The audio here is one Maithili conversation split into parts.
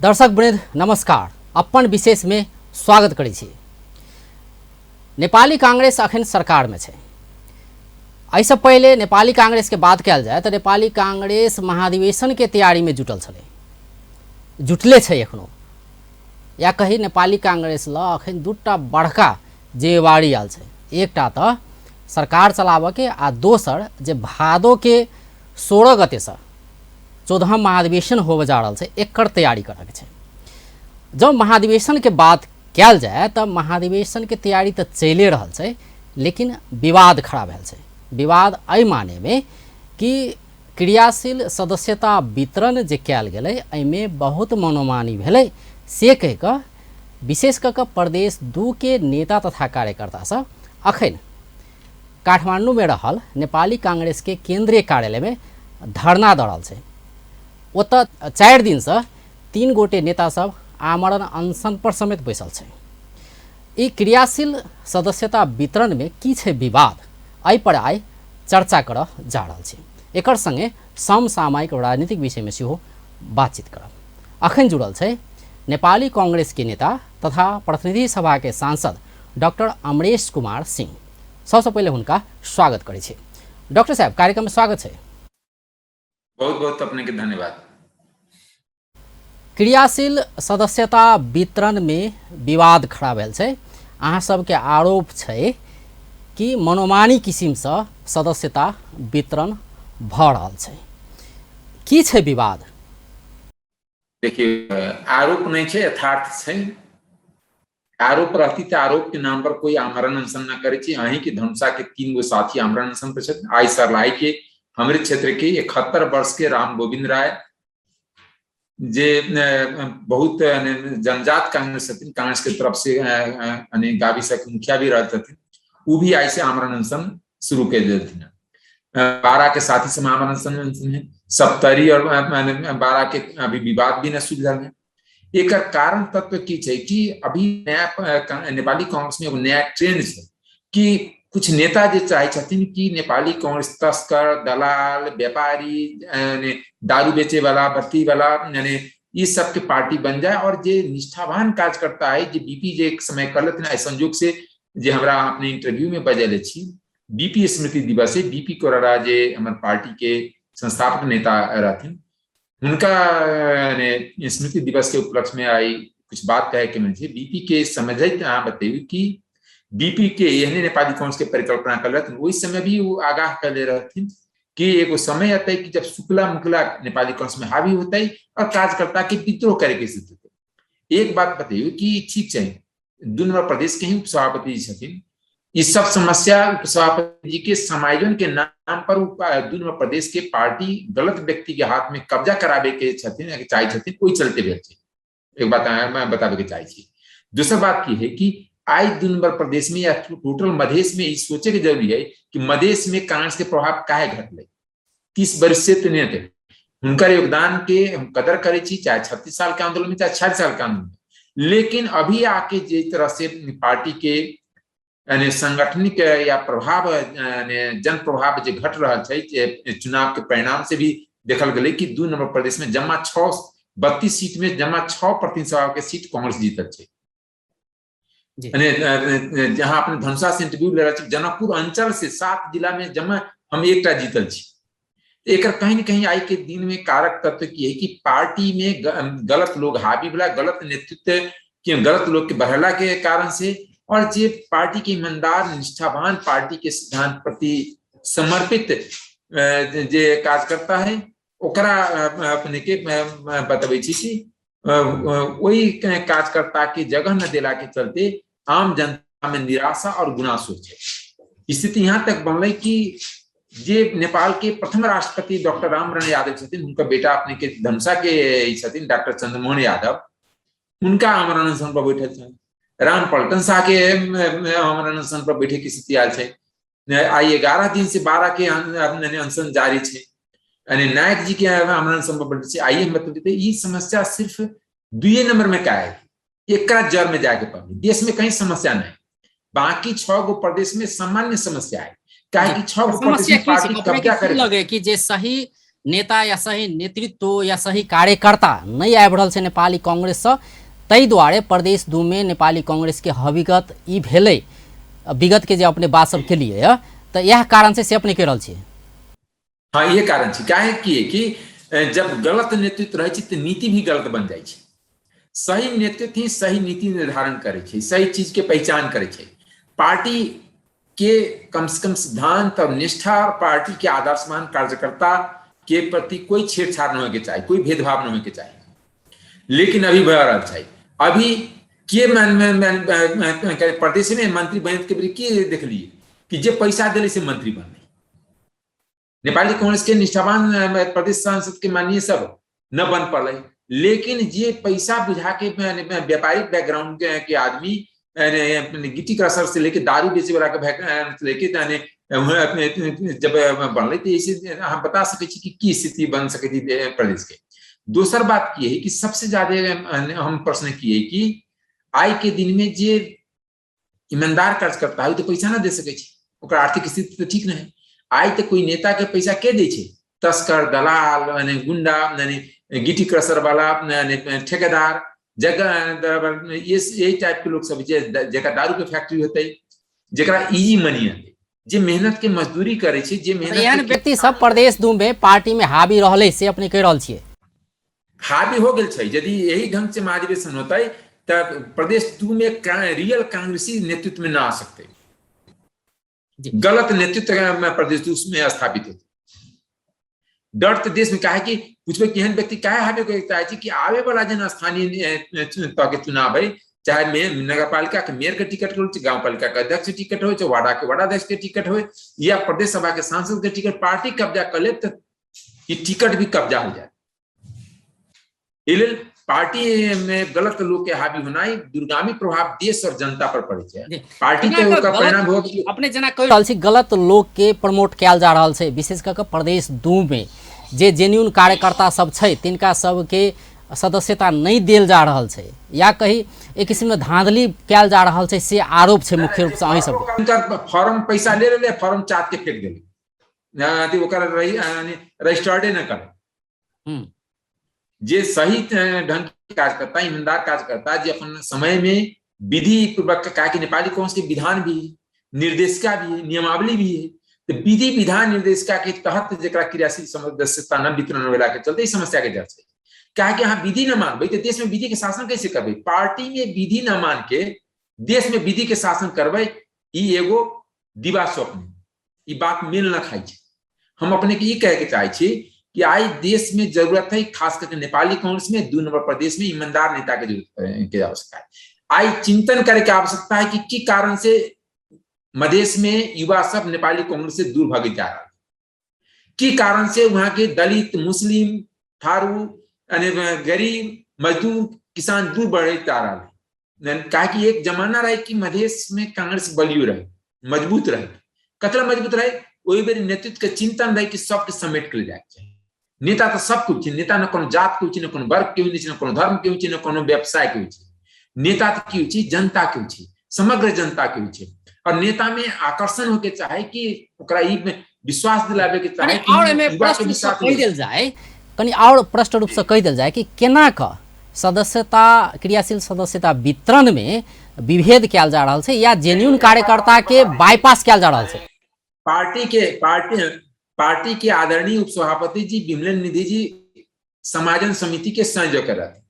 दर्शक वृन्द नमस्कार। अपन विशेष में स्वागत करै छी। नेपाली कांग्रेस अखन सरकार में छै। एहिसँ पहिले नेपाली कांग्रेस के बात कयल जाय तऽ नेपाली कांग्रेस महाधिवेशन के तैयारी में जुटल छलै, जुटले छै एखनो। या कही नेपाली कांग्रेस ल अखन दूटा बड़का जिम्मेवारी आयल छै। एकटा तऽ सरकार चलाबऽके आ दोसर जे भादो के 16 गतेसँ 14 महाधिवेशन होबऽ जा रहल छै, एकर तैयारी करऽके छै। जँ महाधिवेशनके बात कयल जाय तऽ महाधिवेशनके तैयारी तऽ चलिए रहल छै, लेकिन विवाद खड़ा भेल छै। विवाद एहि मानेमे कि क्रियाशील सदस्यता वितरण जे कयल गेलै एहिमे बहुत मनोमानी भेलै से कहि कऽ विशेष कऽ कऽ प्रदेश 2 के नेता तथा कार्यकर्ता सब अखन काठमाण्डूमे रहल नेपाली कांग्रेसके केन्द्रीय कार्यालयमे धरना दऽ रहल छै। ओतऽ 4 दिनसँ 3 गोटे नेता सब आमरण अनशन पर समेत बैसल छै। ई क्रियाशील सदस्यता वितरणमे की छै विवाद, एहि पर आइ चर्चा करऽ जा रहल छी। एकर संगे समसामयिक राजनीतिक विषयमे सेहो बातचीत करब। अखन जुड़ल छै नेपाली कांग्रेसके नेता तथा प्रतिनिधि सभाके सांसद डॉक्टर अमरेश कुमार सिंह। सबसँ पहिले हुनका स्वागत करै छी। डॉक्टर साहब, कार्यक्रममे स्वागत छै। बहुत बहुत अपने के धन्यवाद। क्रियाशील सदस्यता वितरण में विवाद खड़ा भेल छै। अहाँ सबके आरोप छै कि मनोमानी किसिमसँ सदस्यता वितरण भऽ रहल छै। की छै विवाद? देखिए, आरोप नहीं छै, यथार्थ छै। आरोप रहती तऽ आरोप के नाम पर कोई आमरण अनशन न करे छी। अहीं के धनुषा के 3 गो साथी आमरण अनशन पर छथिन। आई सरलाई के हमरे क्षेत्र के 71 वर्ष के राम गोविंद राय जे बहुत जनजात कांग्रेस छथिन, कांग्रेस के तरफ से गावी के मुखिया भी रहल छथिन, उ भी आई से आमरण अनशन शुरू कर देलथिन। 12 के साथी सब आमरण अनशन है। सप्तरी और 12 के अभी विवाद भी न सुलझल है। एकर कारण तत्व की छै कि अभी नया नेपाली कांग्रेस में एगो नया ट्रेंड छै कि कुछ नेता जे चाहे छथिन कि नेपाली कांग्रेस तस्कर, दलाल, व्यापारी, दारू बेचे वाला, बत्ती वाला, यानी ई सबके पार्टी बन जाए और जे निष्ठावान कार्यकर्ता है, जे बीपी जे एक समय कर लेथिन, एहि संयोग से जे हमरा अपने इंटरव्यू में बजेले छी, बीपी स्मृति दिवस है, बीपी कोराला जे हमर पार्टी के संस्थापक नेता रहथिन, हुनका स्मृति दिवस के उपलक्ष्य में आई कुछ बात कहे के मन छै। बीपी के समझैत अहाँ बतैयौ कि बीपी के एहने नेपाली कांग्रेस के परिकल्पना कर रहथिन, ओहि समय भी वो आगाह करले रहथिन कि एगो समय अतै कि जब शुक्ला मुकला नेपाली कांग्रेस में हावी होतै और कार्यकर्ता के विद्रोह करे के स्थिति होतै। एक बात बतैयौ कि ठीक छै, 2 नंबर प्रदेश के ही उपसभापति छथिन, ई सब समस्या उपसभापति जी के समायोजन के नाम पर 2 नंबर प्रदेश के पार्टी गलत व्यक्ति के हाथ में कब्जा कराबे के छथिन, चाहे छथिन, ओहि चलते भेल छै। एक बात मैं बताबे के चाहे छी। दोसर बात की है कि आई 2 नंबर प्रदेश में या टोटल मधेश में ई सोचे के जरूरी है कि मधेश में कांग्रेस के प्रभाव काहे घटले। 30 वर्ष से तो नहीं थे, हुनकर योगदान के हम कदर करे छी, चाहे 36 साल के आंदोलन में चाहे 46 साल के आंदोलन में, लेकिन अभी आके जिस तरह से पार्टी के यानी संगठनिक या प्रभाव यानी जन प्रभाव जे घट रहा छै, जे चुनाव के परिणाम से भी देखल गेलै कि 2 नंबर प्रदेश में जमा 32 सीट में जमा 6 प्रतिनिधि सभा के सीट कांग्रेस जीतल छै। यानी जहां अपने धनुषा से इंटरव्यू ले रहल छी, जनकपुर अंचल से 7 जिला में जमा हम एकटा जीतल छी। एकर कहीं न कहीं आई के दिन में कारक तत्व की है कि पार्टी में गलत लोग हावी वाला, गलत नेतृत्व के, गलत लोग के बढ़ला के कारण से, और जे पार्टी के ईमानदार निष्ठावान पार्टी के सिद्धांत प्रति समर्पित जे कार्यकर्ता है ओकरा अपने के बतबै छी कि वही कार्यकर्ता के जगह न देला के चलते आम जनता में निराशा और गुनासो छै। स्थिति यहाँ तक बनलै कि जे नेपाल के प्रथम राष्ट्रपति डॉक्टर रामवरण यादव छथिन, हुनकर बेटा अपने के धनुषा के छथिन डॉक्टर चंद्रमोहन यादव, उनका आमरण अनशन पर बैठल छनि। राम पलटन शाह के आमरण अनशन पर बैठे के स्थिति आयल छै। आई 11 दिन से 12 के अनशन जारी छै। यानी नायक जी के आमरण अनशन पर बैठल छै। आइए हम बतबै ई समस्या सिर्फ 2 नंबर में का है, एकरा जड़ में जाके पड़े। देश में कहीं समस्या नहीं, बाकी 6 गो प्रदेश में सामान्य समस्या है। काहे कि 6 गो प्रदेश में पार्टी कब्जा करे लगे कि जे सही नेता या सही नेतृत्व या सही कार्यकर्ता नहि आबि रहल छै नेपाली कांग्रेससँ, ताहि दुआरे प्रदेश 2 मे नेपाली कांग्रेसके हविगत ई भेलै। विगतके जे अपने बात सब केलिए तऽ इएह कारण छै से अपने कहि रहल छियै? हाँ, इहे कारण छै। काहे कि जब गलत नेतृत्व रहै छै तऽ नीति भी गलत बन जाइ छै। सही नेतृत्व ही सही नीति निर्धारण करै छै, सही चीज के पहचान करै छै। पार्टी के कम से कम सिद्धांत और निष्ठा और पार्टी के आदर्शवान कार्यकर्ता के प्रति कोई छेड़छाड़ न होके चाही, कोई भेदभाव न होके चाही। लेकिन अभी भऽ रहल छै, अभी के प्रदेश में मंत्री बने के की देखलिए कि जे पैसा दिले से मंत्री बनले। नेपाली कांग्रेस के निष्ठावान प्रदेश सांसद के माननीय सब न बन पड़े, लेकिन जे पैसा बुझा के व्यापारिक बैकग्राउंड के आदमी गिट्टी क्रशर से लेके दारू बेचे वाला के लेके जब बनले तो ऐसे हम बता सकै छी कि की स्थिति बन सकै छी प्रदेश के। दोसर बात की है कि सबसे ज्यादा हम प्रश्न किए कि आइ के दिन में जे ईमानदार कार्यकर्ता है तो पैसा ना दे सकै छै, ओकर आर्थिक स्थिति तो ठीक नहीं। आइ तो कोई नेता के पैसा के दै छै? तस्कर, दलाल, यानी गुंडा, यानी गिट्टी क्रशर वाला, यानी ठेकेदार, जगह ये यही टाइप के लोग सब जे जकरा दारू के फैक्ट्री होते, जकरा इजी मनी आते, जे मेहनत के मजदूरी करे छै, जे मेहनत एहन व्यक्ति सब प्रदेश 2 में पार्टी में हावी रहले से अपने कहि रहल छियै? हावी हो गेल छै। यदि यही ढंग से महाधिवेशन होतै तब प्रदेश 2 में रियल कांग्रेसी नेतृत्व में ना आ सकते। गलत नेतृत्व में प्रदेश 2 में स्थापित होते। डर तो देश में काहे कि पूछबे कि एहन व्यक्ति काहे हावे के चाहे छै कि आवे वाला जेना स्थानीय तह के चुनाव है, चाहे मेयर नगरपालिका के मेयर के टिकट हो, गांव पालिका के अध्यक्ष के टिकट हो, चाहे वार्डा के वार्डाध्यक्ष के टिकट हो, या प्रदेश सभा के सांसद के टिकट पार्टी कब्जा कर ले तो ये टिकट भी कब्जा हो जाए। एहि पार्टी में गलत लोग के हावी होना ही दुर्गामी प्रभाव देश और जनता पर पड़े छै। पार्टी के ओकर परिणाम हो अपने जेना कहि रहल छी गलत लोग के प्रमोट कयल जा रहल छै, विशेष कऽ कऽ प्रदेश 2 में जे जेन्युइन कार्यकर्ता सब छै तिनका सबके सदस्यता नहि देल जा रहल छै या कही एक किसिम धांधली कयल जा रहल छै से आरोप छै मुख्य रूप से अहीं सबके। हुनकर फॉर्म पैसा ले लेले, फॉर्म चाट के फेंक देले, अथी ओकर रजिस्टर्डे न करे। जे सही ढंग के काज करता, ईमानदार काज करता, जे अपन समय में विधि पूर्वक का कि नेपाली कांग्रेस के विधान भी है, निर्देशिका भी है, नियमावली भी है, तो विधि विधान निर्देशिका के तहत जकरा क्रियाशील सदस्यता न वितरण होला के चलते ई समस्या के जड़ छै। काहे कि अहाँ विधि न मानबै तो देश में विधि के शासन कैसे करबै? पार्टी में विधि न मान के देश में विधि के शासन करबै ई एगो दिवा स्वप्न, ई बात मेल न खाइ छै। हम अपने के ई कहे के चाहे छी कि आई देश में जरूरत है, खास करके नेपाली कांग्रेस में 2 नंबर प्रदेश में ईमानदार नेता के जरूरत के आवश्यकता है। आई चिंतन करे के आवश्यकता है कि की कारण से मधेश में युवा सब नेपाली कांग्रेस से दूर भागे जा रहा है, की कारण से वहां के दलित, मुस्लिम, थारू, यानी गरीब, मजदूर, किसान दूर बढ़े जा रहा है। काहे कि एक जमाना रहे कि मधेश में कांग्रेस बलियो रहे, मजबूत रहे, कतरा मजबूत रहे, ओहि बेर नेतृत्व के चिंतन रहे कि सबके समेट के ले जाए के चाही। नेता तो सबके होइ छै, नेता न कोनो जात के होइ छै, न कोनो वर्ग के होइ छै, न कोनो धर्म के होइ छै, न कोनो व्यवसाय के होइ छै। नेता तो की होइ छै? जनता के होइ छै, समग्र जनता के होइ छै। और नेता में आकर्षण होके चाहे कि ओकरा ई में विश्वास दिलाबे के चाहे कनि और एमे युवा के प्रश्न विश्वास कहि देल जाए, कनि और प्रश्न रूप से कहि देल जाए कि केना क सदस्यता, क्रियाशील सदस्यता वितरण में विभेद कयल जा रहल छै या जेन्युइन कार्यकर्ता के बाईपास कयल जा रहल छै? पार्टी के आदरणीय उपसभापति जी विमलेन निधि जी समाजन समिति के संयोजक रहते।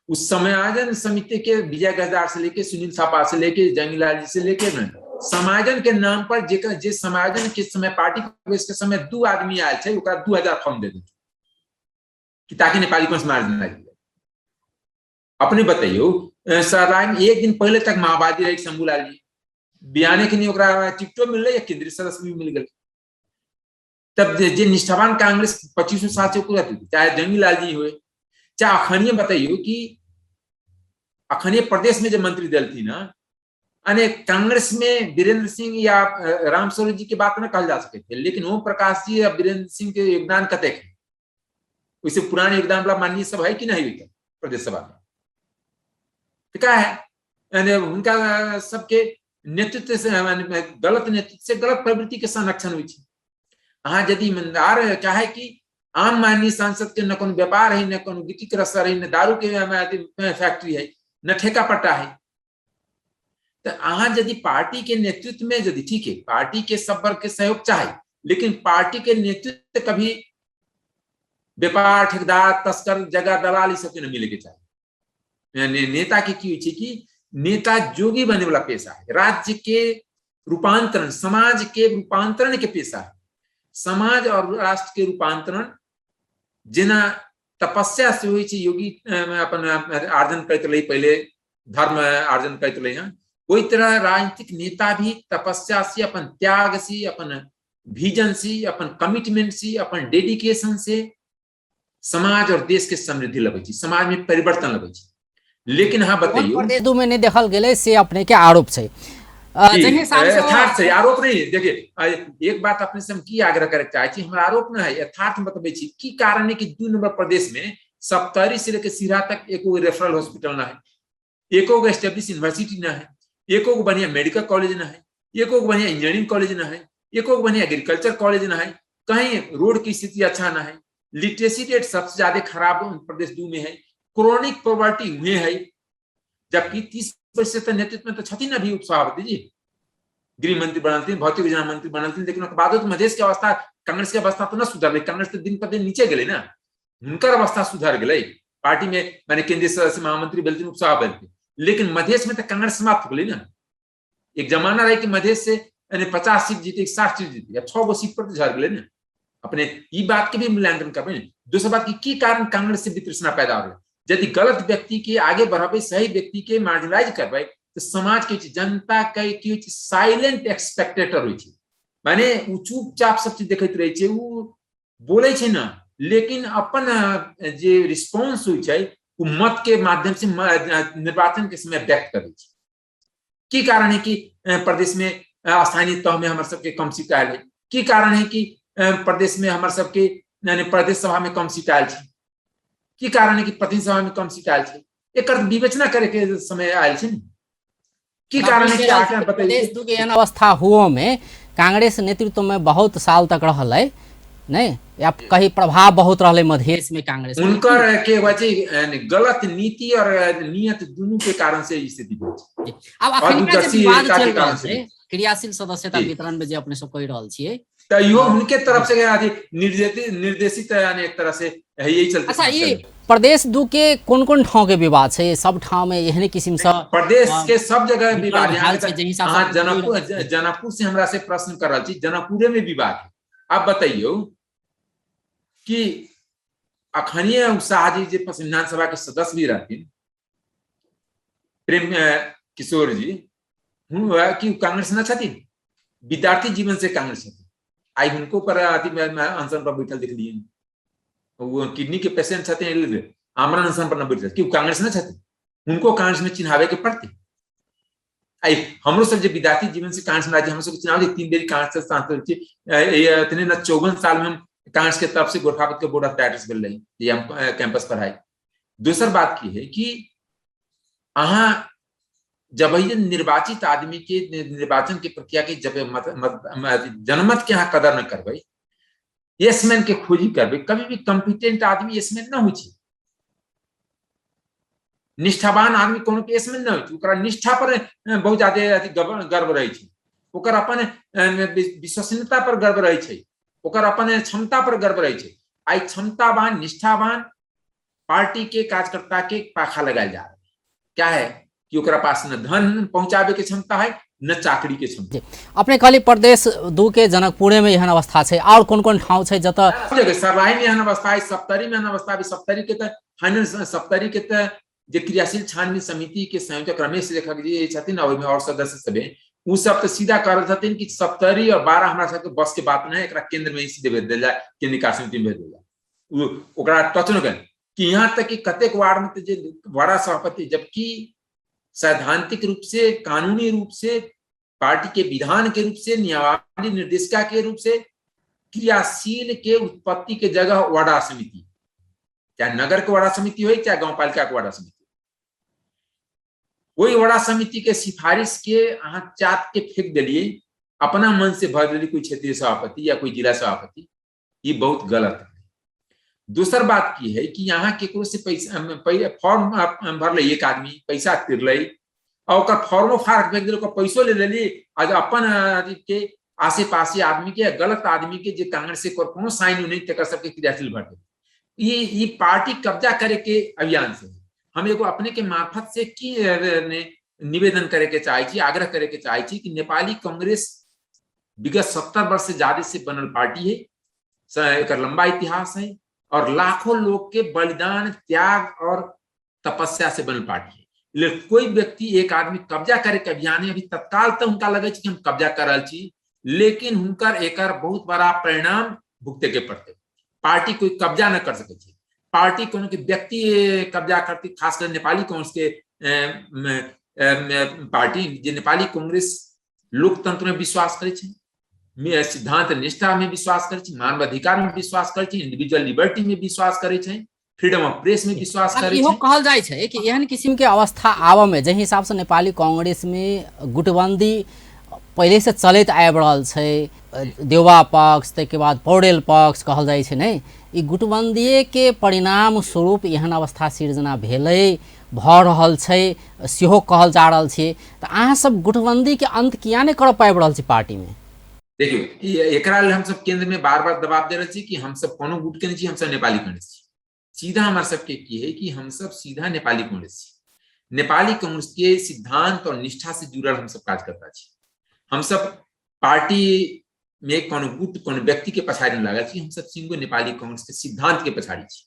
उस समाजन समिति के विजय गजदार से लेके सुनील थापा से लेके जंगीलाल जी से लेके न समाजन के नाम पर जे समाजन के समय पार्टी प्रवेश के समय 2 आदमी आयल छै ओकरा 2000 फॉर्म दे देते कि ताकि नेपाली कांग्रेस मार्जिन लागि जाए। अपने बतैयौ, सरलाइन में एक दिन पहले तक माओवादी रहे शंभूलाल जी, बियाने के नहीं ओकरा टिकटो मिललै या केंद्रीय सदस्य भी मिल गेलै। तब जे निष्ठावान कांग्रेस 25 साल से पूरा, चाहे जंगीलाल जी हुए, चाहे अखनिये बतैयौ कि अखनिये प्रदेश में जो मंत्री देलथिन ना, अने कांग्रेस में वीरेंद्र सिंह या रामस्वरूप जी के बात न कहल जा सके थे, लेकिन ओम प्रकाश जी या वीरेंद्र सिंह के योगदान कतेक है, वैसे पुराने योगदान वाला माननीय सब है कि नहीं हुई प्रदेश सभा में, तो क्या है यानी उनका सबके नेतृत्व से, यानी गलत नेतृत्व से गलत प्रवृत्ति के संरक्षण हुई थी। अहाँ यदि ईमानदार चाहे कि आम माननीय सांसद के न कोनो व्यापार है, न कोनो गिट्टी क्रशर है, न दारू के फैक्ट्री है, न ठेका पट्टा है। तो अहाँ यदि पार्टी के नेतृत्व में यदि ठीक है पार्टी के सब वर्ग के सहयोग चाहे, लेकिन पार्टी के नेतृत्व कभी व्यापार ठेकेदार तस्कर जगह दलाल ई सबके न मिले के चाही। नेता के की होइ छै कि नेता जोगी बने वाला पेशा है, राज्य के रूपांतरण समाज के रूपांतरण के पेशा है। समाज और राष्ट्र के रूपांतरण जेना तपस्या से होइ छै, योगी अपन आर्जन करैत रहलै, पहिले धर्म आर्जन करैत रहलै हँ, ओहि तरह राजनीतिक नेता भी तपस्या से अपन त्याग से अपन विजन से अपन कमिटमेंट से अपन डेडिकेशन से समाज और देश के समृद्धि लबै छै, समाज में परिवर्तन लबै छै। लेकिन अहाँ बतैयौ प्रदेश दू में नहीं देखल गेलै से अपने के आरोप छै। यथार्थ छै, आरोप नहीं। देखिए एक बात अपने से हम की आग्रह करे चाहे छी, हमरा आरोप न है, यथार्थ बतबै छी की कारण है कि 2 नंबर प्रदेश में सप्तरी से लेकर सिरा तक एको रेफरल हॉस्पिटल न है, एको एस्टेब्लिश यूनिवर्सिटी न है, एको बढ़िया मेडिकल कॉलेज न है, एको बढ़िया इंजीनियरिंग कॉलेज न है, एको बढ़िया एग्रीकल्चर कॉलेज न है, कहीं रोड की स्थिति अच्छा न है, लिटरेसी रेट सबसे ज्यादा खराब प्रदेश 2 में है, क्रोनिक पॉवर्टी हुए है, जबकि 30% नेतृत्व में तो छथि न भी उपसभापति जी, गृह मंत्री बनलथिन, भौतिक योजना मंत्री बनलथिन, लेकिन ओकर बादो तो मधेश के अवस्था कांग्रेस के अवस्था तो न सुधरलै, कांग्रेस तो दिन पर दिन नीचे गेलै ना, हुनकर अवस्था सुधर गेलै, पार्टी में माने केंद्रीय सदस्य महामंत्री भेलथिन, उपसभापति भेलथिन, लेकिन मधेश में तो कांग्रेस समाप्त हो गेलै ना। एक जमाना रहे कि मधेश से यानी 50 सीट जीते, 60 सीट जीते, अब 6 गो सीट पर तो झड़ गेलै ना। अपने ई बात के भी मूल्यांकन करबै। दोसर बात की कारण कांग्रेस से वितृष्णा पैदा हो रहा है, यदि गलत व्यक्ति के आगे बढ़ाबै, सही व्यक्ति के मार्जिनलाइज करबै तो समाज के जनता के की होइ छै साइलेंट एक्सपेक्टेटर होइ छै, माने उ चुपचाप सब चीज देखैत रहै छै, उ बोलै छै ना, लेकिन अपन जे रिस्पॉन्स होइ छै उ मत के माध्यम से निर्वाचन के समय व्यक्त करै छै। की कारण है कि प्रदेश में स्थानीय तह में हमर सबके कम सीट आयल है, की कारण है कि प्रदेश में हमर सबके यानी प्रदेश सभा में कम सीट आयल छै, की कारण है कि प्रतिनिधि सभा में कम सीट आयल छै, एकर विवेचना करे के समय आयल छै ने। की कारण है कि आके बताइए प्रदेश 2 के एहन अवस्था हुओ में कांग्रेस नेतृत्व में बहुत साल तक रहल है नहीं, या कहीं प्रभाव बहुत रहले मधेश में कांग्रेस उनकर के वजह गलत नीति और नियत दोनों के कारण से स्थिति भेल। अब अखन जे विवाद चल रहल छै क्रियाशील सदस्यता वितरण में जे अपने सब कहि रहल छियै, त इहो उनके तरफ से निर्देशित यानी एक तरह से यही चलते। अच्छा, ये प्रदेश 2 के कोन कोन ठाउँ के विवाद छै? सब ठाउँ में एहने किसिम से प्रदेश के सब जगह विवाद है। जनकपुर, जनकपुर से हमरा से प्रश्न कर रहल छी, जनकपुरे में विवाद है। आप बताइयो कि अखनिये शाह जी जे संविधान सभा के सदस्य भी रहथिन प्रेम किशोर जी, कि कांग्रेस न छथिन, विद्यार्थी जीवन से कांग्रेस छथिन, आई हुनको पर अनशन पर बैठल देखलियै, वो किडनी के पेशेंट छथिन, आमरण अनशन पर न बैठल, कि कांग्रेस न छथिन, हुनको कांग्रेस में चिन्हावे के पड़ते। आई हमरो सब जे विद्यार्थी जीवन से कांग्रेस में हम सब चुनाव 3 बेर कांग्रेस से सांसद छी, इतने न 54 साल में हम कांग्रेस के तरफ से गोरखापत के बोर्ड ऑफ डायरेक्टर्स बन रही, ये हम कैंपस पर आए। दोसर बात की है कि अहाँ जब निर्वाचित आदमी के निर्वाचन के प्रक्रिया के जब मत, मत, मत, जनमत के यहाँ कदर न करबै, यस मैन के खोजी करबै, कभी भी कम्पिटेंट आदमी यस मैन न होइ छै, निष्ठावान आदमी कोनो के यस मैन न होइ छै, ओकरा निष्ठा पर बहुत ज्यादा गर्व रहै छै, ओकर अपन विश्वसनीयता पर गर्व रहै छै, ओकर अपन क्षमता पर गर्व रहै छै। आइ क्षमतावान निष्ठावान पार्टी के कार्यकर्ता के पाखा लगायल जा रहा है। क्या है कि ओकरा पास न धन पहुंचाबे के क्षमता है न चाकरी के क्षमता। अपने कहली प्रदेश 2 के जनकपुरे में एहन अवस्था छै, और कोन कोन ठाउँ छै जतऽ? सर्लाही में एहन अवस्था है, सप्तरी में एहन अवस्था है। सप्तरी के तऽ फाइनल सप्तरी के तऽ जे क्रियाशील छानबीन समिति के संयोजक रमेश लेखक जी छथिन, ओहिमे और सदस्य सब है, उ सब तऽ सीधा कह रहल छथिन कि सप्तरी और 12 हमरा सबके बस के बात नहीं, एकरा केंद्र में ही सीधे भेज देल जाय, केंद्र निकाय समिति में भेज देल जाय, ओकरा टच न करें। कि यहाँ तक कि कतेक वार्ड में जे वड़ा सभापति, जबकि सैद्धांतिक रूप से कानूनी रूप से पार्टी के विधान के रूप से नियमावली निर्देशिका के रूप से क्रियाशील के उत्पत्ति के जगह वड़ा समिति, चाहे नगर के वड़ा समिति हो चाहे गांव पालिका के वड़ा समिति, वही वड़ा समिति के सिफारिश के अहाँ चाट के फेंक दिलिए, अपना मन से भर दिलिए कोई क्षेत्रीय सभापति या कोई जिला सभापति, ये बहुत गलत है। दोसर बात की है कि यहाँ केकरो से पैसा फॉर्म भरले, एक आदमी पैसा तिरलै आ ओकर फॉर्मो फाड़ फेंक देल, ओकर पैसो ले लेली, आज अपन के आसे पासे आदमी के गलत आदमी के जे कांग्रेस से कोनो साइन नहीं तकर सबके क्रियाशील भर दे। ये पार्टी कब्जा करे के अभियान से हम एगो अपने के मार्फत से की निवेदन करे के चाहे छी, आग्रह करे के चाहे छी कि नेपाली कांग्रेस विगत 70 वर्ष से ज्यादा से बनल पार्टी है, एकर लंबा इतिहास है और लाखों लोग के बलिदान, त्याग और तपस्या से बनल पार्टी है। लेकिन कोई व्यक्ति एक आदमी कब्जा करे के अभियान है, अभी तत्काल तो उनका लगे कि हम कब्जा कर रहा छी, लेकिन हुनकर एकर बहुत बड़ा परिणाम भुगते के पड़ते। पार्टी कोई कब्जा न कर सके छै, पार्टी कोनो के व्यक्ति कब्जा करती, खासकर नेपाली कांग्रेस के पार्टी जे नेपाली कांग्रेस लोकतंत्र में विश्वास करे छै, सिद्धांत निष्ठा में विश्वास करे छै, मानवाधिकार में विश्वास करे छै, इंडिविजुअल लिबर्टी में विश्वास करे छै, फ्रीडम ऑफ प्रेस में विश्वास करे इहो छै। कहल जाइ छै कि एहन किसिम के अवस्था आबऽ में जाहि हिसाब से नेपाली कांग्रेस में गुटबंदी पहिले से चलैत आबि रहल छै, देउबा पक्ष ताहिके बाद पौडेल पक्ष कहल जाइ छै ने, ई गुटबंदीए के परिणाम स्वरूप एहन अवस्था सिर्जना भेलै भऽ रहल छै सेहो कहल जा रहल छै। तऽ अहाँ सब गुटबंदी के अंत किया नहि करऽ पाबि रहल छी पार्टी में? देखियौ, एकरा लेल हमसब केंद्र में बार बार दबाव दे रहल छी कि हमसब कोनो गुट के नहीं छी, हमसब नेपाली कांग्रेस छी। सीधा हमार सबके की है कि हमसब सीधा नेपाली कांग्रेस छी। नेपाली कांग्रेस के सिद्धांत और निष्ठा से जुड़ल हमसब काज करता छी। हमसब पार्टी में कोनो गुट कोनो व्यक्ति के पछाड़ी नहीं लागल छी, हमसब सिंगो नेपाली कांग्रेस के सिद्धांत के पछाड़ी छी,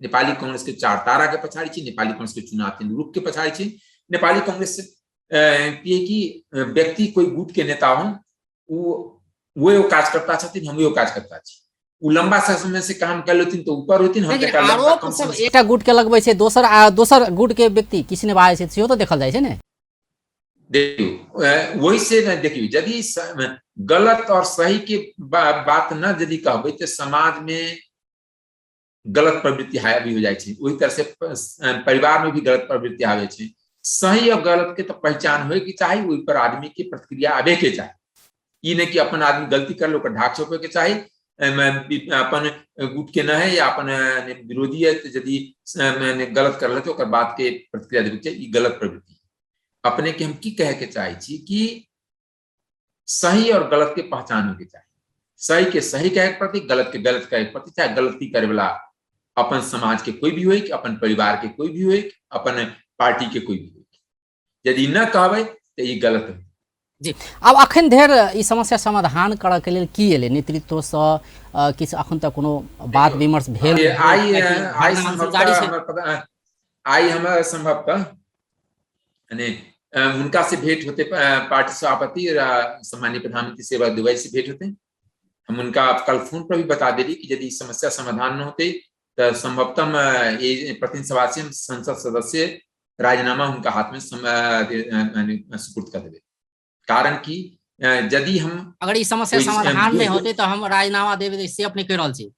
नेपाली कांग्रेस के चार तारा के पछाड़ी छी, नेपाली कांग्रेस के चुनाव चिन्ह रूप के पछाड़ी छी। नेपाली कांग्रेस की है कि व्यक्ति कोई गुट के नेता हो, वो कार्यकर्ता छथिन, हम कार्यकर्ता छी, उ लंबा समय से काम कर लेथिन तो ऊपर होथिन, हम लेकिन तकरा लंबा आरोप कम सब समय से एकटा गुट के लगबै छै, दोसर गुट के व्यक्ति किछु नहि बाजै छै सेहो तऽ देखल जाइ छै ने। देखियौ, वही से ने देखियौ, यदि गलत और सही के बात न यदि कहबै तऽ समाज में गलत प्रवृत्ति हावी हो जाइ छै। ओही तरह से परिवार में भी गलत प्रवृत्ति आबै छै। सही और गलत के तो पहचान होए के चाही, ओहि पर आदमी के प्रतिक्रिया आबे के चाही। ई नहीं कि अपन आदमी गलती कर लो, ओकर ढाक छोपे के चाही, अपन गुट के न है या अपन विरोधी है तो यदि गलत कर ले तो ओकर बात के प्रतिक्रिया देवे के चाही। ई गलत प्रवृत्ति है। अपने के हम की कहे के चाहे छी कि सही और गलत के पहचान होके चाही। सही के सही कहे के प्रति, गलत के गलत कहे के प्रति, चाहे गलती करे वाला अपन समाज के कोई भी होए, अपन परिवार के कोई भी होए, अपन पार्टी के कोई भी होए, यदि न कहबै तऽ ई गलत है। जी, आब अखन धरि ई समस्या समाधान करऽ के लेल की एलै नेतृत्वसँ? किछु अखन तक कोनो बात विमर्श भेल? आइ कियाकि आइ धरना अनशन संभवतः जारी छै। हमर पता, आइ हमरा संभवतः यानी हुनका से भेंट होते, पार्टी सभापति सम्माननीय प्रधानमंत्री सेवा दुबई से भेंट होते। हम उनका कल फोन पर भी बता देली कि यदि समस्या समाधान न होते तो संभवतः हम ये प्रतिनिधि सभा से हम संसद सदस्य राजीनामा उनका हाथ में सुपुर्द कर देवे। कारण कि यदि हम अगर ई समस्या कोई समाधान नहीं होते तो हम राजीनामा देवे से अपने कह रहल छी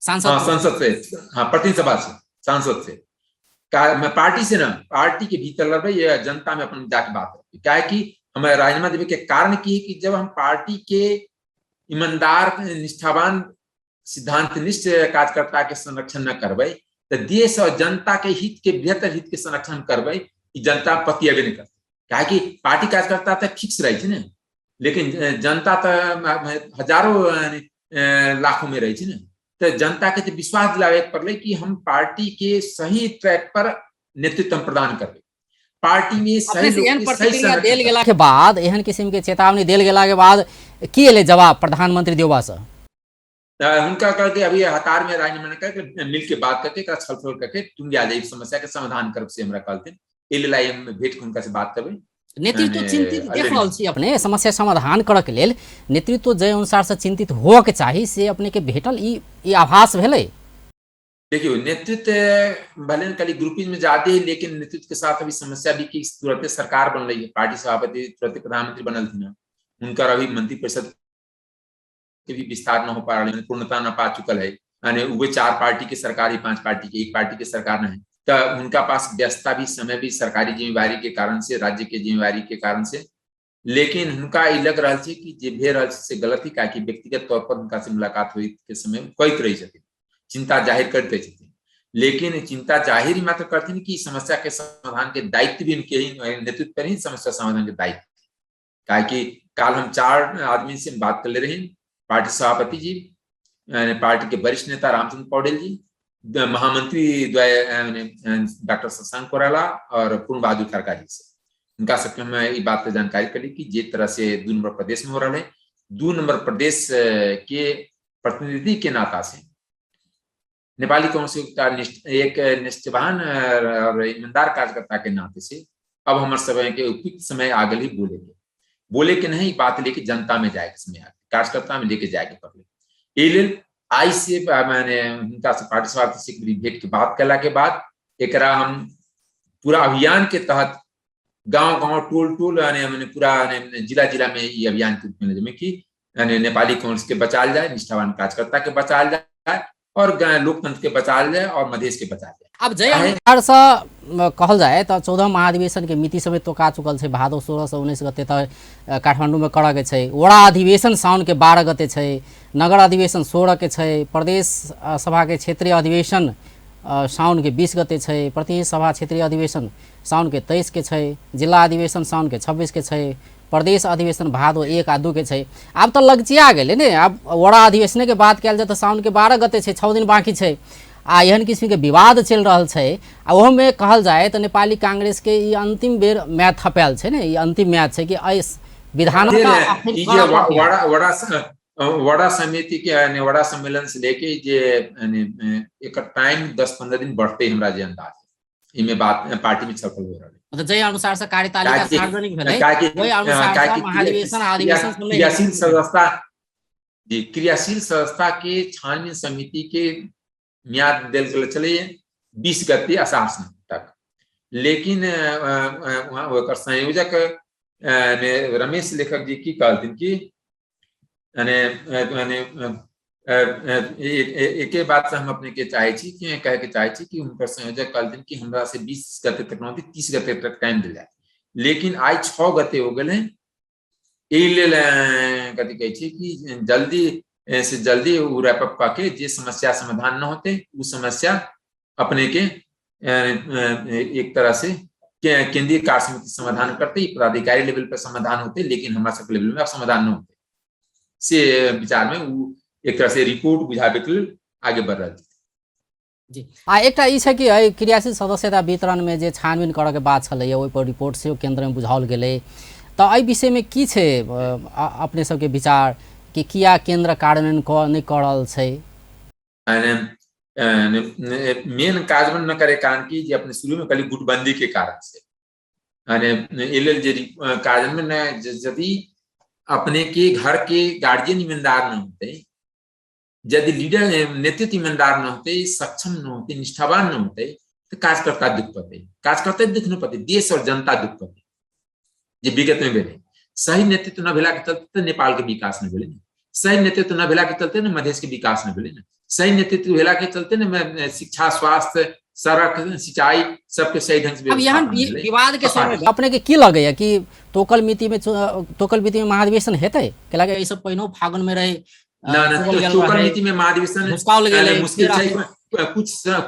सांसद? हाँ, संसद से, हाँ, प्रतिनिधि सभा से, सांसद से, मैं पार्टी से ना, पार्टी के भीतर लड़बै या जनता में अपन जाके बात रखबै। क्या है कि हमें राजीनामा देवे के कारण की है कि जब हम पार्टी के ईमानदार, निष्ठावान, सिद्धांतनिष्ठ कार्यकर्ता के संरक्षण न करबै तो देश और जनता के हित के, बेहतर हित के संरक्षण करबै, ई जनता पतियाबे नहीं करतै। काहे कि पार्टी कार्यकर्ता तो फिक्स रहे छै ने, लेकिन जनता तो हजारों लाखों में रहे छै ने, तो जनता के तो विश्वास दिलावे के पड़लै कि हम पार्टी के सही ट्रैक पर नेतृत्व हम प्रदान करबै, पार्टी में सही अपने से लोग एहन के सही प्रतिक्रिया संरक्षण देल करबै। गेला के बाद, एहन किसिम के चेतावनी देल गेला के बाद की एलै जवाब प्रधानमंत्री देउबा से? हुनका कहलकै अभी हतार में राजीनामा करके मिल के बात करके एकरा छलफल करके टुंगिया जाए, समस्या के समाधान करब से हमरा कहलथिन। एहि लेल आइ हम भेंट के हुनका से बात करबै। नेतृत्व यानी चिंतित देख अलरेडी रहल छी अपने, समस्या समाधान करऽ के लेल नेतृत्व जाहि अनुसार से चिंतित होअ के चाही से अपने के भेटल, ई आभास भेलै? देखियौ, नेतृत्व भले खाली ग्रुपिंग में ज्यादा है, लेकिन नेतृत्व के साथ अभी समस्या भी कि तुरंते सरकार बन रही है, पार्टी सभापति तुरंते प्रधानमंत्री बनल थी ना, उनका अभी मंत्रिपरिषद के भी विस्तार न हो पा रहा है, पूर्णता न पा चुकल है, यानी वे 4 पार्टी के सरकार ही 5 पार्टी के, 1 पार्टी के सरकार नहीं, तो उनका पास व्यस्तता भी, समय भी, सरकारी जिम्मेवारी के कारण से, राज्य के जिम्मेवारी के कारण से, लेकिन हुनका ई लग रहा है कि जे भे रहा से गलत ही, काहे कि व्यक्तिगत तौर पर उनका से मुलाकात हुई के समय कहते रही छथिन चिंता जाहिर करते छथिन, लेकिन चिंता जाहिर मात्र करथिन कि समस्या के समाधान के दायित्व भी उनके ही नेतृत्व पर ही समस्या समाधान के दायित्व। काहे कि काल हम 4 आदमी से बात कर ले रहे हैं, पार्टी सभापति जी, पार्टी के वरिष्ठ नेता रामचंद्र पौडेल जी, महामंत्री द्वय डॉक्टर शशांक कोराला और पूर्ण बहादुर खड़का जी से। उनका सबके हम ये बात के जानकारी करी कि जे तरह से 2 नंबर प्रदेश में हो रहा है, 2 नंबर प्रदेश के प्रतिनिधि के नाता से नेपाली कांग्रेस एक निष्ठावान और ईमानदार कार्यकर्ता के नाते से अब हमारे सब के उपयुक्त समय आ गई बोले के, बोले के नहीं, बात लेके जनता में जाए के समय आ गई, कार्यकर्ता में लेके जाए के पड़े। एहि लेल आइ से माने हुनका से पार्टी सभापति से एक भेंट के बात कला के बाद एकरा हम पूरा अभियान के तहत गांव गांव टोल टोल यानी हमने पूरा यानी जिला जिला में ये अभियान के रूप में जमे कि यानी नेपाली कांग्रेस के बचाल जाए, निष्ठावान कार्यकर्ता के बचाल जाए और लोकतंत्र के बचाल जाए और मधेश के बचाल जाए। अब जय अनुसार से कहल जाए तो 14 महाधिवेशन के मिति समेत तोका चुकल छै, भादो 16 से 19 गते त काठमाडौँ में करऽ के छै, वड़ा अधिवेशन साउन के 12 गते छै, नगर अधिवेशन 16 के छै, प्रदेश सभा के क्षेत्रीय अधिवेशन साउन के 20 गते छै, प्रतिनिधि सभा क्षेत्रीय अधिवेशन साउन के 23 के छै, जिला अधिवेशन साउन के 26 के छै, प्रदेश अधिवेशन भादो 1 आ 2 के छै। आब तऽ लगचिया गेलै ने, आब वड़ा अधिवेशने के बात कयल जाय तऽ साउन के 12 गते छै, 6 दिन बाकी छै आ एहन किस्म के विवाद चलि रहल छै। आ ओहोमे कहल जाय तऽ नेपाली कांग्रेस के ई अंतिम बेर मैच थपायल छै ने, ई अंतिम मैच छै कि एहि विधानता वड़ा समिति के वड़ा सम्मेलन से लेके जे एकर टाइम 10-15 दिन बढ़ते हमरा जे अंदाज इमे बात पार्टी में छलफल हो रहल है। मतलब जै अनुसार से कार्यतालिका सार्वजनिक भेलै ओहि अनुसार से महाधिवेशन अधिवेशन सब क्रियाशील सदस्यता जी क्रियाशील सदस्यता के छानबीन समिति के म्याद देल गेल छलै 20 गते अषाढ़ तक, लेकिन ओकर संयोजक रमेश लेखक जी की कहलथिन कि एके बात से हम अपने के चाहे छी कि कहे के चाहे छी कि हुनकर संयोजक कहलथिन कि हमरा से 20 गते तक नहीं 30 गते तक टाइम दिल जाए, लेकिन आइ 6 गते हो गेलै। एहि लेल कथी कहै छी कि जल्दी से जल्दी उ रैप अप कऽ के जे समस्या समाधान न होते उ समस्या अपने के एक तरह से केंद्रीय कार्य समिति समाधान करते, पदाधिकारी लेवल पर समाधान होते, लेकिन हमारा सबके लेवल में अब समाधान न होते से विचार में उ एक तरह से रिपोर्ट बुझाबे के लेल आगे बढ़ रहल छै। जी आ एकटा ई छै कि एहि क्रियाशील सदस्यता वितरण में जे छानबीन करऽ के बात छलैए ओहि पर रिपोर्ट सेहो केंद्र में बुझाओल गेलै, तऽ एहि विषय में की छै अपने सबके विचार कि किया केंद्र कार्यान्वयन नहि कऽ रहल छै? मेन कार्यान्वयन न करे कारण की जे अपने शुरू में कहली गुटबंदी के कारण से, एहि लेल जे कार्यान्वयन यदि अपने के घर के गार्जियन ईमानदार न होते, यदि लीडर नेतृत्व ईमानदार न होते, सक्षम न होते, निष्ठावान न होते, तो कार्यकर्ता दुख पते, कार्यकर्ता दुख न पते, देश और जनता दुख पते। जे विगत में भेलै सही नेतृत्व न भेला के चलते नेपाल के विकास न भेलै, सही नेतृत्व न भेला के चलते ने मधेश के विकास न भेलै, सही नेतृत्व भेला के चलते ने शिक्षा, स्वास्थ्य, सड़क, सिंचाई सबके सही ढंग से अब यहाँ विवाद के समय अपने के की लगैया कि तोकल मिति में महाधिवेशन हेतै? के लगे ई सब पहिनो फागुन में रहे ना ना तोकल मिति में महाधिवेशन मुश्किल छै,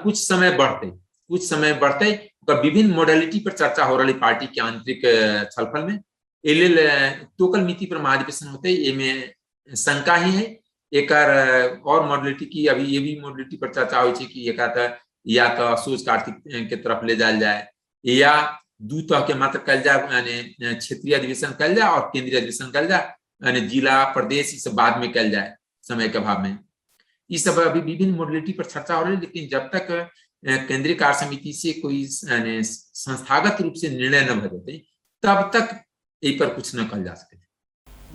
कुछ समय बढ़ते, कुछ समय बढ़ते, विभिन्न मॉडलिटी पर चर्चा हो रही पार्टी के आंतरिक छलफल में। एहि लेल तोकल मिति पर महाधिवेशन होते एमे शंका ही है। एकर और मॉडलिटी की अभी ये भी मॉडलिटी पर चर्चा होइ छै कि एकरा तऽ या तो सोच कार्तिक के तरफ ले जायल जाए या दू तरह के मात्र कल जाए, यानी क्षेत्रीय अधिवेशन कल जाए और केंद्रीय अधिवेशन कल जाए, यानी जिला प्रदेश ये सब बाद में कल जाए समय के अभाव में। ये सब अभी विभिन्न मॉडलिटी पर चर्चा हो रही है, लेकिन जब तक केंद्रीय कार्य समिति से कोई संस्थागत रूप से निर्णय न भऽ जेतै तब तक एहि पर कुछ न कहल जा सकै।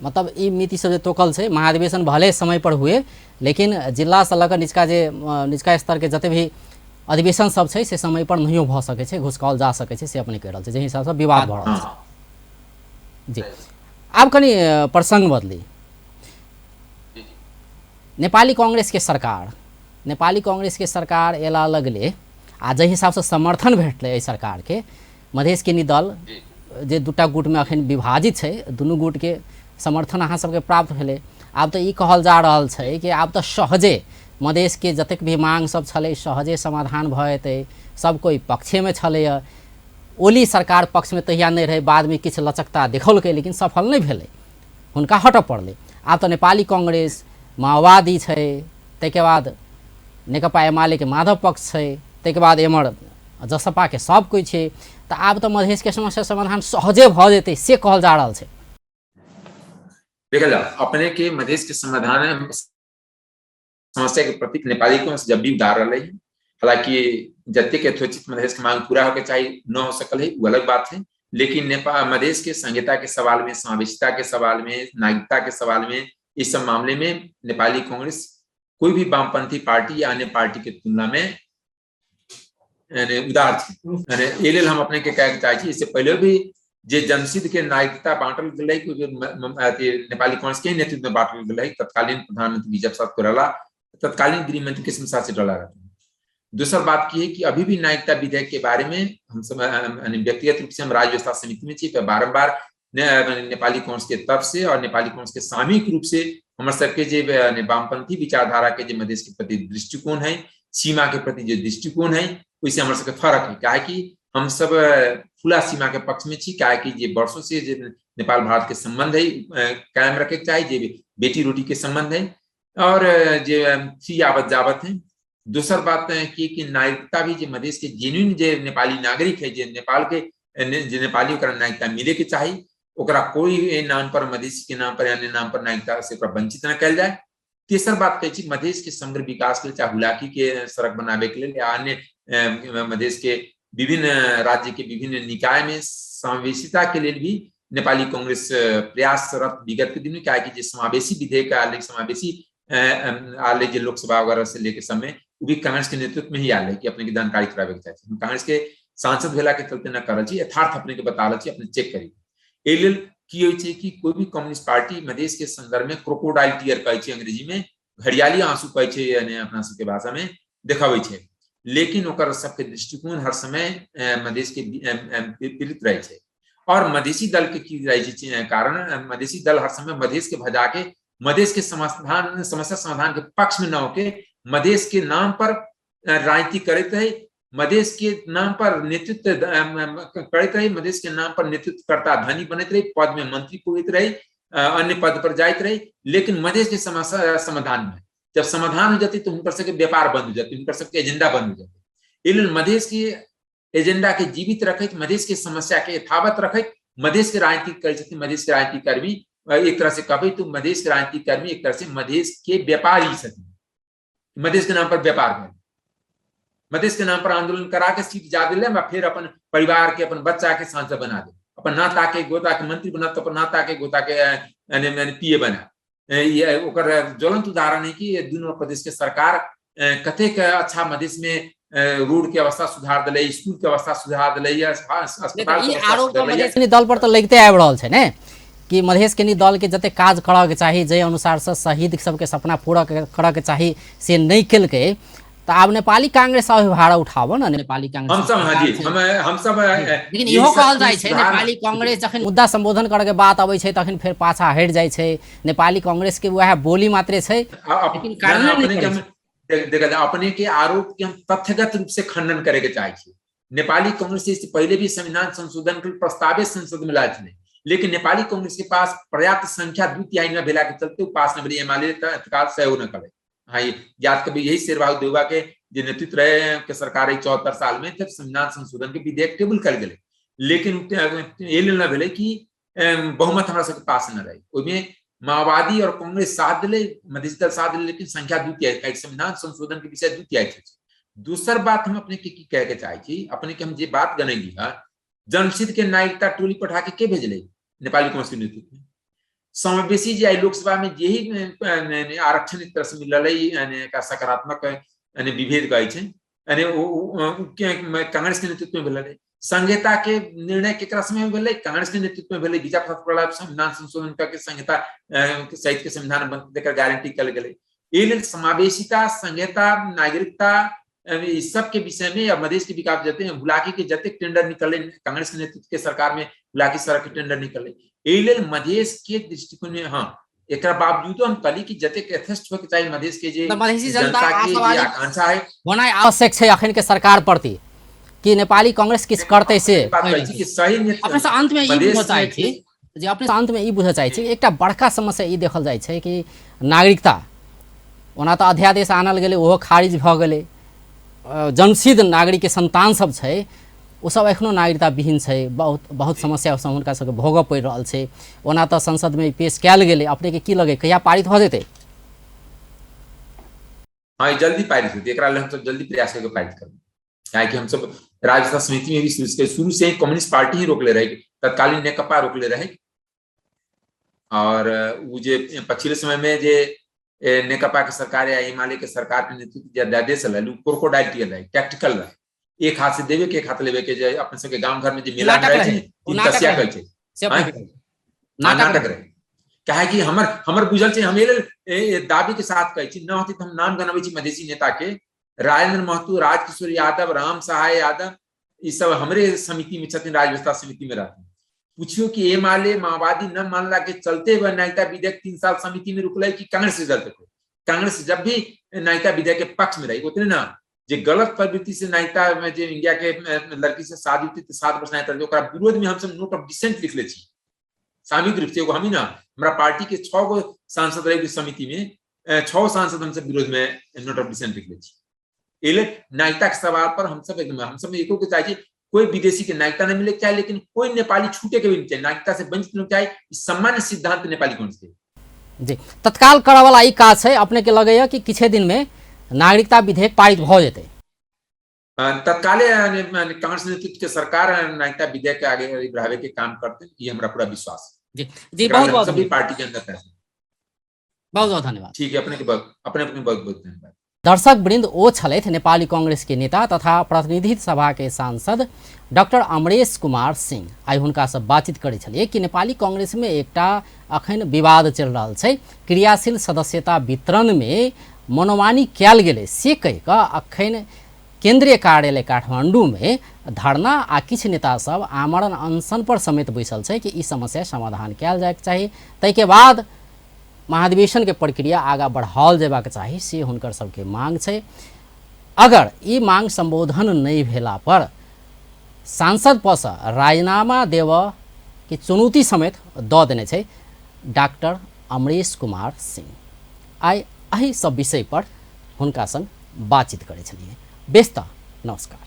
मतलब ई मिति सब जे तोकल छै महाधिवेशन भले समय पर हुए, लेकिन जिला से लऽ कऽ निचका जे निचका स्तर के जते भी अधिवेशन सब छै से समय पर नहियो भऽ सकै छै, घुसकाओल जा सकै छै, से अपने कहि रहल छै, जाहि हिसाबसँ विवाद भऽ रहल छै। जी आब कनि प्रसंग बदली। नेपाली कांग्रेस के सरकार, नेपाली कांग्रेस के सरकार एला लगले आ जाहि हिसाबसँ समर्थन भेटलै एहि सरकार के, मधेश के दल जे दूटा गुटमे अखन विभाजित छै, दुनू गुटके समर्थन अहाँ सबके प्राप्त भेलै। आब तऽ ई कहल जा रहल छै कि आब तऽ सहजे मधेशके जतेक भी मांग सब छलै सहजे समाधान भऽ जेतै, सब कोइ पक्षेमे छलैए। ओली सरकार पक्षमे तहिया नहि रहै, बादमे किछु लचकता देखौलकै लेकिन सफल नहि भेलै, हुनका हटऽ पड़लै। आब तऽ नेपाली कांग्रेस माओवादी छै, ताहिके बाद नेकपा एमालेके माधव पक्ष छै, ताहिके बाद एम्हर जसपाके सब कोइ छै, तऽ आब तऽ मधेशके समस्या समाधान सहजे भऽ जेतै से कहल जा रहल छै। देखल जाओ अपने के मधेश के समाधान समस्या के प्रतीक नेपाली कांग्रेस जब भी उदार रहे है, हालांकि जते के यथोचित मधेश के मांग पूरा होके चाहिए न हो सकल है वो अलग बात है, लेकिन नेपाल मधेश के संहिता के सवाल में, समावेशिता के सवाल में, नागरिकता के सवाल में, इस सब मामले में नेपाली कांग्रेस कोई भी वामपंथी पार्टी या अन्य पार्टी के तुलना में यानी उदार छै। यानी एहि लेल हम अपने के कहे के चाहै छी, इससे पहले भी जे जनसिद्ध के नागरिकता बांटल गेलै, नेपाली कांग्रेस के नेतृत्व में बांटल गेलै, तत्कालीन प्रधानमंत्री विजय प्रसाद कोइराला, तत्कालीन गृह मंत्री कृष्ण प्रसाद सिटौला रहते। दोसर बात की है कि अभी भी नागरिकता विधेयक के बारे में हम सब व्यक्तिगत रूप से हम राज्य व्यवस्था समिति में छी, तो बारम्बार नेपाली कांग्रेस के तरफ से और नेपाली कांग्रेस के सामूहिक रूप से हमर सबके जे वामपंथी विचारधारा के जे मधेश के प्रति दृष्टिकोण है, सीमा के प्रति जे दृष्टिकोण है, ओहिसे हमर सबके फर्क है। काहे कि हम सब खुला सीमा के पक्ष में छी, काहे कि जे वर्षों से जे नेपाल भारत के संबंध है कायम रखे के चाही, जे बेटी रोटी के संबंध है और जे थी आवत जावत है। दोसर बात है कि नागरिकता भी जे मधेश के जेन्युइन जे नेपाली नागरिक है, जे नेपाल के जे नेपाली ओकरा नागरिकता मिले के चाही, ओकरा कोई नाम पर मधेश के नाम पर अन्य नाम पर नागरिकता से ओकरा वंचित न कयल जाए। तेसर बात कहै छी मधेश के समग्र विकास के लिए, चाहे हुलाकी के सड़क बनावे के लिए या अन्य मधेश के विभिन्न राज्य के विभिन्न निकाय में समावेशिता के लिए भी नेपाली कांग्रेस प्रयासरत विगत के दिन में, क्या कि जे समावेशी विधेयक आले, समावेशी आले जे लोकसभा वगैरह से लेके समय वो भी कांग्रेस के नेतृत्व में ही आले कि अपने के जानकारी करावे के चाहे। हम कांग्रेस के सांसद भेला के चलते न कर छी, यथार्थ अपने के बता रहल छी, अपने चेक करी। एहि लेल की होइ छै कि कोई भी कम्युनिस्ट पार्टी मधेश के संदर्भ में क्रोकोडाइल टीयर कहै छै अंग्रेजी में, घड़ियाली आंसू कहै छै यानी अपना सबके भाषा में देखाबै छै, लेकिन ओकर सबके दृष्टिकोण हर समय मधेश के विपरीत रहै छै। और मधेसी दल के की रहै छै कारण, मधेसी दल हर समय मधेश के भजा के मधेश के समाधान समस्या समाधान के पक्ष में न होके मधेश के नाम पर राजनीति करैत रहे, मधेश के नाम पर नेतृत्व करैत रहे, मधेश के नाम पर नेतृत्वकर्ता धनी बनैत रहे, पद में मंत्री पुगैत रहे, अन्य पद पर जाइत रहे, लेकिन मधेश के समस्या समाधान में जब समाधान हो जाती तो हुनकर सबके व्यापार बंद हो जाती, हुनकर सबके एजेंडा बंद हो जाती। एहि लेल मधेश के एजेंडा के जीवित रखैत, मधेश के समस्या के यथावत रखैत मधेश के राजनीति करै छथिन। मधेश के राजनीति कर्मी एक तरह से कहबै तो मधेश के राजनीति कर्मी एक तरह से मधेश के व्यापारी छथिन। मधेश के नाम पर व्यापार भेल, मधेश के नाम पर आंदोलन करा के सीट जा दिले, फिर अपन परिवार के अपन बच्चा के सांसद बना दे, अपन नाता के गोता के मंत्री बना, तो अपन नाता के गोता के पीए बना। ये ओकर ज्वलंत उदाहरण है कि दुनू प्रदेश के सरकार कतेक अच्छा मधेश में रोड के अवस्था सुधार दिले, स्कूल के अवस्था सुधार दिले, अस्पताल के आरोप मधेश दल पर तो लगिते आबि रहल छै ने कि मधेश के दल के जते काज करऽ के चाही, जाहि अनुसार से शहीद सबके सपना पूरा करऽ के चाही से नहि केलकै, तऽ आब नेपाली कांग्रेस अभिभार उठाबो ने। नेपाली कांग्रेस हम सब, हाँ जी, हम सब, लेकिन इहो कहल जाइ छै नेपाली कांग्रेस जखन मुद्दा संबोधन करे के बात अबै छै तखन फेर पाछा हटि जाइ छै। नेपाली कांग्रेस के वएह बोली मात्रे छै, लेकिन कारण अपने के देखल अपने के आरोप के हम तथ्यगत रूप से खंडन करे के चाहे छी। नेपाली कांग्रेस इससे पहले भी संविधान संशोधन के प्रस्तावे संसद में लाए थे, लेकिन नेपाली कांग्रेस के पास पर्याप्त संख्या 2/3 न भेला के चलते पास न भेलै, एमाले तत्काल सहयोग न करे। हाँ, याद कभी यही शेरबहादुर देउबा के जे नेतृत्व रहे के सरकार 74 साल में जब संविधान संशोधन के विधेयक टेबुल कर गेलै, लेकिन एहि लेल न भेलै कि बहुमत हमरा सबके पास न रहे। ओहिमे माओवादी और कांग्रेस साथ दिले, मधेसी दल साथ दिले, लेकिन संख्या 2/3, संविधान संशोधन के विषय 2/3 छै। दोसर बात हम अपने के की कहे के चाहे छी, अपने के हम जे बात गनेली है, जनसिद्ध के नागरिकता टोली पठा के के भेजले नेपाली कांग्रेस के नेतृत्व में, समावेशी जे आई लोकसभा में यही आरक्षण एक तरह से मिलल है, सकारात्मक विभेद कहै छै, यानी कांग्रेस के नेतृत्व में भेल। संहिता के निर्णय केकरा समय में भेलै? कांग्रेस के नेतृत्व में भेलै। विजय प्रसाद कोइराला संविधान संशोधन करके संहिता सहित के संविधान बंद गारंटी कल गेलै। एहि लेल समावेशिता, संहिता, नागरिकता इस सब के विषय में या मधेश के विकास जते हुलाकी के जते टेंडर निकले कांग्रेस के नेतृत्व के सरकार में हुलाकी सड़क के टेंडर निकले, एहि लेल मधेश के दृष्टिकोण में हाँ एकरा बावजूदो हम कहली कि जतेक यथेष्ट होइके चाही मधेश के जे तऽ मधेसी जनता जनता के जे आशावादी आकांक्षा है, होनाइ आवश्यक छै अखन के सरकार प्रति कि नेपाली कांग्रेस किछु करतै से। बात कहै छी कि सही नेतृत्व अपने से अंत में ई मधेश बुझऽ चाहै में छी जे अपने से अंत में ई बुझऽ चाहै छी एकटा बड़का समस्या ई देखल जाइ छै कि नागरिकता ओना तऽ अध्यादेश आनल गेलै, ओहो खारिज भऽ गेलै। जन्मसिद्ध नागरिकके सन्तान सब छै ओ सब एखनो नागरिकता विहीन छै। बहुत बहुत समस्या सब हुनका सबके भोगऽ पड़ि रहल छै। ओना तऽ संसदमे पेश कयल गेलै, अपनेके की लगै कहिया पारित भऽ जेतै? हाँ, ई जल्दी पारित होतै, एकरा लेल हमसब जल्दी प्रयास करके पारित करबै। काहेकि हमसब राज्य समिति में भी शुरू से ही कम्युनिस्ट पार्टी ही रोकले रहे, तत्कालीन नेकपा रोकले रहे। और वो जे पछिले समय में जे नेकपा के सरकार या एमाले के सरकार के नेतृत्व जे अध्यादेश रहे, उ क्रोकोडाइल टीयर रहे, टैक्टिकल रहे, एक हाथ से देवे के एक हाथ लेवे के, जे अपन सबके गांव घर में जे मेला में नाटक रहे छै रहे, ने, ओ तीन नाटक तसिया रहे। कहै छै। से अपने आँय? के कहै छै। हाँ, नाटक नाटक रहे। रहे। काहे कि हमर बुझल छै, हम एहि लेल दाबी के साथ कहै छी, न होती तऽ हम नाम गनबै छी मधेसी नेता के, राजेंद्र महतो, राजकिशोर यादव, राम सहाय यादव, ई सब हमरे समिति में छथिन, राज्य व्यवस्था समिति में रहथिन। पूछियो कि एमाले माओवादी न मानला के चलते वह नागरिकता विधेयक 3 साल समिति में रुकलै कि कांग्रेस के चलते? कांग्रेस जब भी नागरिकता विधेयक के पक्ष में रही उतने ना जे गलत प्रवृत्ति से नागरिकता में जे इंडिया के लड़की से शादी होती तो 7 वर्ष नागरिकता, ओकरा विरोध में हमसब नोट ऑफ डिसेंट लिखले छी सामूहिक रूप से। एगो हमी ना, हमरा पार्टी के 6 गो सांसद रहे समिति में, 6 सांसद हमसब विरोध में नोट ऑफ डिसेंट लिखले छी। एहि नागरिकता के सवाल पर हमसब एकदम, हमसब एको के चाहे छी कोई विदेशी के नागरिकता नहीं मिले के चाही, लेकिन कोई नेपाली छूटे के भी नहीं चाहिए, नागरिकता से वंचित नहीं चाहिए, ई सामान्य सिद्धांत नेपाली कांग्रेस के। जी, तत्काल करऽ वाला ई काज छै। अपने के लगैया कि किछे दिन में नागरिकता विधेयक पारित भऽ जेतै? तत्काले कांग्रेस नेतृत्व के सरकार नागरिकता विधेयक के आगे बढ़ावे के काम करते, ये हमरा पूरा विश्वास है। जी, जी, एकरा बहुत लेल बहुत सभी धन्यवाद। पार्टी के अंदर फैसला। बहुत बहुत धन्यवाद। ठीक है, अपने के बहुत, अपने अपने बहुत बहुत धन्यवाद। दर्शक वृंद, ओ छलथि नेपाली कांग्रेस के नेता तथा प्रतिनिधि सभा के सांसद डॉक्टर अमरेश कुमार सिंह। आइ हुनका से बातचीत करै छलियै कि नेपाली कांग्रेस में एकटा अखन विवाद चलि रहल छै, क्रियाशील सदस्यता वितरण में मनोमानी कयल गेलै से कहि कऽ अखन केंद्रीय कार्यालय काठमांडू में धरना आ किछु नेता सब आमरण अनशन पर समेत बैसल छै कि ई समस्या समाधान कयल जायके चाही, ताहिके बाद महाधिवेशन के प्रक्रिया आगाँ बढ़ाओल जेबाक चाही, से हुनकर सबके मांग छै। अगर ई मांग संबोधन नहि भेला पर सांसद पदसँ राजीनामा देबऽ के चुनौती समेत दऽ देने छै डॉक्टर अमरेश कुमार सिंह। आइ एहि सब विषय पर हुनका संग बातचीत करै छलियै। बेस तऽ नमस्कार।